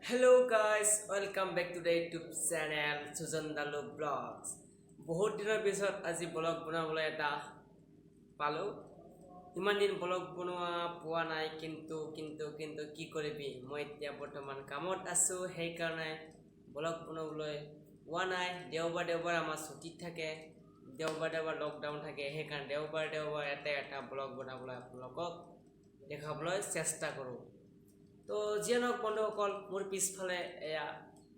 Hello guys, welcome back to the YouTube channel Sujan Dalu Vlogs. বহুত দিনৰ পিছত আজি ব্লগ বনাবলৈ এটা পালোঁ। ইমান দিন ব্লগ বনোৱা পোৱা নাই, কিন্তু কিন্তু কিন্তু কি কৰিবি, মই এতিয়া বৰ্তমান কামত আছোঁ, সেইকাৰণে ব্লগ বনাবলৈ পোৱা নাই। দেওবাৰ দেওবাৰ আমাৰ ছুটীত থাকে, দেওবাৰ দেওবাৰ লকডাউন থাকে, সেইকাৰণে দেওবাৰ দেওবাৰ এটা এটা ব্লগ বনাবলৈ আপোনালোকক দেখাবলৈ চেষ্টা কৰোঁ। তো যিয়ে নহওক বন্ধুসকল, মোৰ পিছফালে এয়া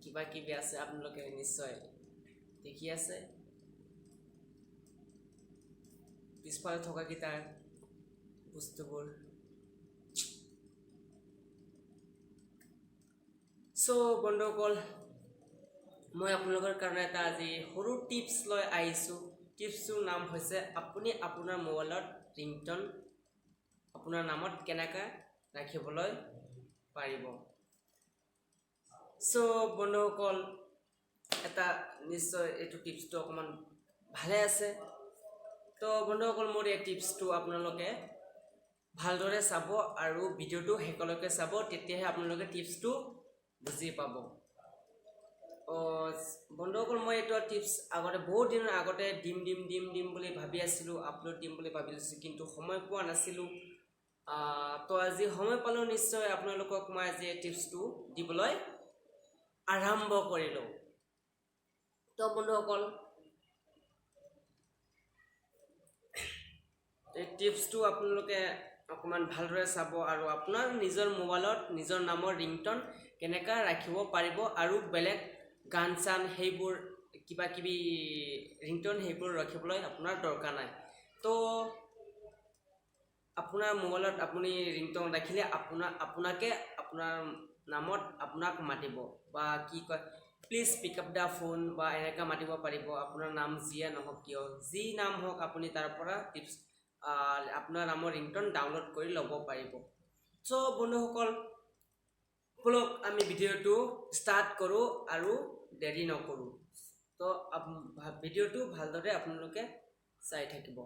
কিবা কিবি আছে, আপোনালোকে নিশ্চয় দেখি আছে। পিছফালে থকাকেইটাৰ বস্তুবোৰ। চ' বন্ধুসকল, মই আপোনালোকৰ কাৰণে এটা আজি সৰু টিপছ লৈ আহিছোঁ। টিপছটোৰ নাম হৈছে আপুনি আপোনাৰ মোবাইলত ৰিংটন আপোনাৰ নামত কেনেকৈ ৰাখিবলৈ পাৰিব। চ' বন্ধুসকল, এটা নিশ্চয় এইটো টিপছটো অকণমান ভালে আছে। তো বন্ধুসকল, মোৰ এই টিপছটো আপোনালোকে ভালদৰে চাব আৰু ভিডিঅ'টো শেষলৈকে চাব, তেতিয়াহে আপোনালোকে টিপছটো বুজি পাব। বন্ধুসকল, মই এইটো টিপছ আগতে বহুত দিনৰ আগতে দিম দিম দিম দিম বুলি ভাবি আছিলোঁ, আপলোড দিম বুলি ভাবি আছিলোঁ, কিন্তু সময় পোৱা নাছিলোঁ। তো আজি সময় পালোঁ, নিশ্চয় আপোনালোকক মই আজি এই টিপছটো দিবলৈ আৰম্ভ কৰিলোঁ। তো বন্ধুসকল, এই টিপছটো আপোনালোকে অকণমান ভালদৰে চাব আৰু আপোনাৰ নিজৰ মোবাইলত নিজৰ নামৰ ৰিংটন কেনেকৈ ৰাখিব পাৰিব আৰু বেলেগ গান চান সেইবোৰ কিবা কিবি ৰিংটন সেইবোৰ ৰাখিবলৈ আপোনাৰ দৰকাৰ নাই। তো আপোনাৰ মোবাইলত আপুনি ৰিংটন ৰাখিলে আপোনাকে আপোনাৰ নামত আপোনাক মাতিব বা কি কয়, please pick up the phone বা এনেকৈ মাতিব পাৰিব। আপোনাৰ নাম যিয়ে নহওক কিয়, যি নাম হওক, আপুনি তাৰ পৰা টিপছ আপোনাৰ নামৰ ৰিংটন ডাউনলোড কৰি ল'ব পাৰিব। চ' বন্ধুসকল, ব'লক আমি ভিডিঅ'টো ষ্টাৰ্ট কৰোঁ আৰু দেৰি নকৰোঁ। তো ভিডিঅ'টো ভালদৰে আপোনালোকে চাই থাকিব।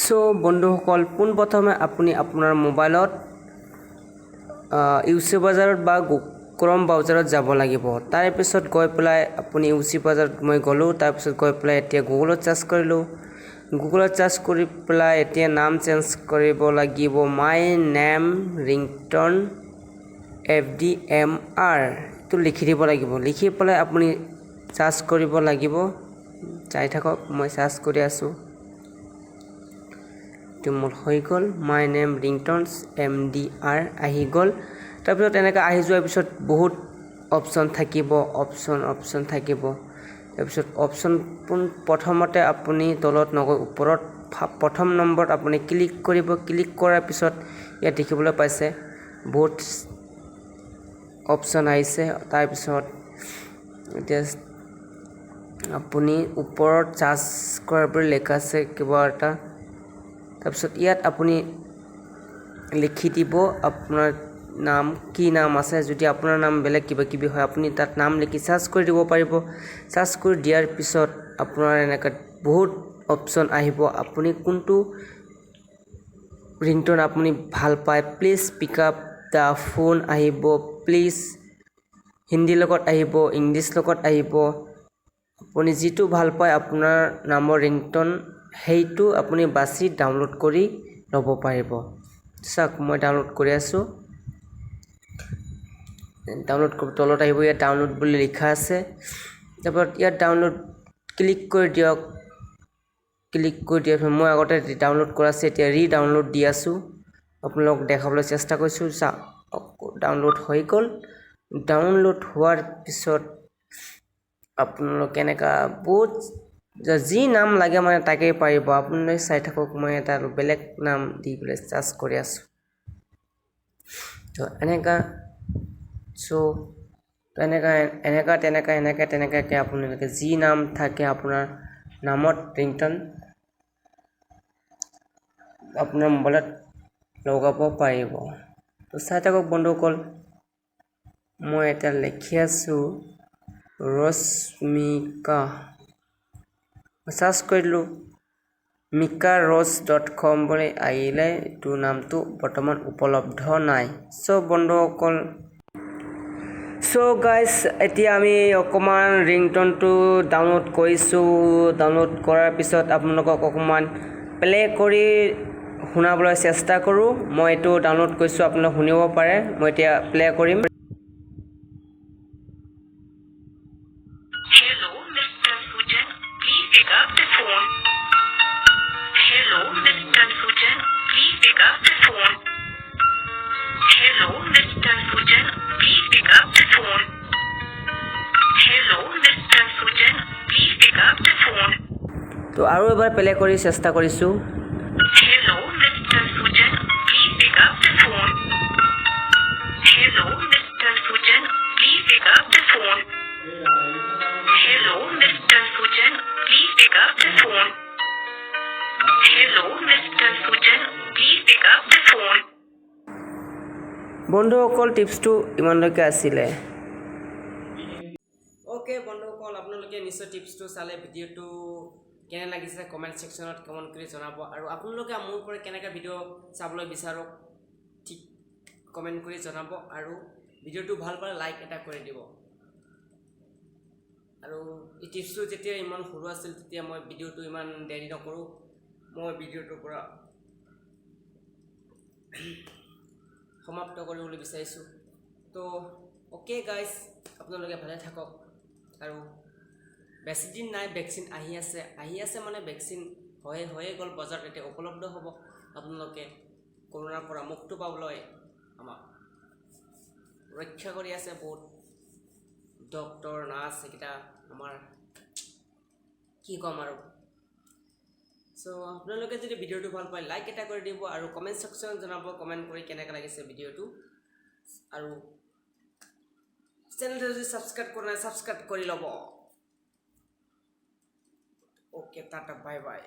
চ' বন্ধুসকল, পোনপ্ৰথমে আপুনি আপোনাৰ মোবাইলত ইউ চি বজাৰত বা ক্ৰম ব্ৰাউজাৰত যাব লাগিব। তাৰপিছত গৈ পেলাই আপুনি ইউ চি বজাৰত মই গ'লোঁ, তাৰপিছত গৈ পেলাই এতিয়া গুগলত চাৰ্চ কৰিলোঁ। গুগলত চাৰ্চ কৰি পেলাই এতিয়া নাম চেঞ্জ কৰিব লাগিব, my name ringtone FDMR এইটো লিখি দিব লাগিব। লিখি পেলাই আপুনি চাৰ্চ কৰিব লাগিব। চাই থাকক, মই চাৰ্চ কৰি আছোঁ। এইটো মোৰ হৈ গ'ল, my name ringtones MDR আহি গ'ল। তাৰপিছত এনেকৈ আহি যোৱাৰ পিছত বহুত অপশ্যন থাকিব, অপশ্যন থাকিব। তাৰপিছত অপশ্যন পোন প্ৰথমতে আপুনি তলত নগৈ ওপৰত প্ৰথম নম্বৰত আপুনি ক্লিক কৰিব। ক্লিক কৰাৰ পিছত ইয়াত দেখিবলৈ পাইছে বহুত অপশ্যন আহিছে। তাৰপিছত এতিয়া আপুনি ওপৰত চাৰ্চ কৰা বুলি লিখা আছে কিবা এটা। তাৰপিছত ইয়াত আপুনি লিখি দিব আপোনাৰ নাম কি নাম আছে। যদি আপোনাৰ নাম বেলেগ কিবা কিবি হয়, আপুনি তাত নাম লিখি চাৰ্চ কৰি দিব পাৰিব। চাৰ্চ কৰি দিয়াৰ পিছত আপোনাৰ এনেকৈ বহুত অপশ্যন আহিব। আপুনি কোনটো ৰিংটন আপুনি ভাল পায়, please pick up the phone আহিব, প্লিজ হিন্দীৰ লগত আহিব, ইংলিছ লগত আহিব। আপুনি যিটো ভাল পায় আপোনাৰ নামৰ ৰিংটন সেইটো আপুনি বাছি ডাউনলোড কৰি ল'ব পাৰিব। চাওক, মই ডাউনলোড কৰি আছোঁ। ডাউনলোড তলত আহিব, ইয়াত ডাউনলোড বুলি লিখা আছে। তাৰপৰত ইয়াত ডাউনলোড ক্লিক কৰি দিয়ক। ক্লিক কৰি দিয়াৰ পিছত মই আগতে ডাউনলোড কৰা আছে, এতিয়া ৰি ডাউনলোড দি আছোঁ, আপোনালোকক দেখাবলৈ চেষ্টা কৰিছোঁ। চাওক, ডাউনলোড হৈ গ'ল। ডাউনলোড হোৱাৰ পিছত আপোনালোক এনেকুৱা বহুত যি নাম লাগে মানে তাকেই পাৰিব। আপোনালোকে চাই থাকক, মই এটা বেলেগ নাম দি পেলাই চাৰ্চ কৰি আছোঁ। তো এনেকুৱা চ' এনেকুৱা এনেকুৱা তেনেকুৱা এনেকৈ তেনেকুৱাকৈ আপোনালোকে যি নাম থাকে আপোনাৰ নামত ৰিংটন আপোনাৰ মোবাইলত লগাব পাৰিব। তো চাই থাকক বন্ধুসকল, মই এতিয়া লিখি আছোঁ ৰশ্মিকা। মই চাৰ্চ কৰিলোঁ mikaroz.com বুলি আহিলে। এইটো নামটো বৰ্তমান উপলব্ধ নাই। চ' বন্ধুসকল, চ' গাইজ, এতিয়া আমি অকণমান ৰিংটনটো ডাউনলোড কৰিছোঁ। ডাউনলোড কৰাৰ পিছত আপোনালোকক অকণমান প্লে' কৰি শুনাবলৈ চেষ্টা কৰোঁ। মই এইটো ডাউনলোড কৰিছোঁ, আপোনালোক শুনিব পাৰে। মই এতিয়া প্লে' কৰিম। Hello, Mr. Sujan. Please pick up the phone. Hello, Mr. Sujan. Please pick up the phone. Hello, Mr. Sujan. Please pick up the phone. Hello, Mr. Sujan. Please pick up the phone. তো আৰু এবাৰ play' কৰি চেষ্টা কৰিছোঁ। Hello, Mr. Sujan. Please pick up the phone. Hello, Mr. Sujan. Please pick up the phone. Hello, Mr. Sujan. Please pick up the phone. Hello, Mr. Sujan. Please pick up the phone. বন্ধুসকল, টিপছটো ইমানলৈকে আছিলে। Okay বন্ধুসকল, আপোনালোকে নিশ্চয় টিপছটো চালে। ভিডিঅ'টো কেনে লাগিছে কমেণ্ট ছেকশ্যনত কমেণ্ট কৰি জনাব আৰু আপোনালোকে মোৰ পৰা কেনেকৈ ভিডিঅ' চাবলৈ বিচাৰক, ঠিক কমেণ্ট কৰি জনাব আৰু ভিডিঅ'টো ভাল পালে লাইক এটা কৰি দিব। আৰু এই টিপছটো যেতিয়া ইমান সৰু আছিল, তেতিয়া মই ভিডিঅ'টো ইমান দেৰি নকৰোঁ, মই ভিডিঅ'টোৰ পৰা সমাপ্ত কৰিবলৈ বিচাৰিছোঁ। তো অ'কে গাইজ, আপোনালোকে ভালে থাকক আৰু বেছি দিন নাই, ভেকচিন আহি আছে, আহি আছে, মানে ভেকচিন হৈয়ে হৈয়ে গ'ল, বজাৰত এতিয়া উপলব্ধ হ'ব। আপোনালোকে কৰোণাৰ পৰা মুক্ত পাবলৈ আমাক ৰক্ষা কৰি আছে বহুত ডক্তৰ, নাৰ্ছ এইকেইটা আমাৰ, কি ক'ম আৰু। চ' আপোনালোকে যদি ভিডিঅ'টো ভাল পায়, লাইক এটা কৰি দিব আৰু কমেণ্ট ছেকশ্যনত জনাব কমেণ্ট কৰি কেনেকৈ লাগিছে ভিডিঅ'টো। আৰু চেনেলটো যদি ছাবস্ক্ৰাইব কৰা নাই, ছাবস্ক্ৰাইব কৰি ল'ব। Okay, tata, bye bye.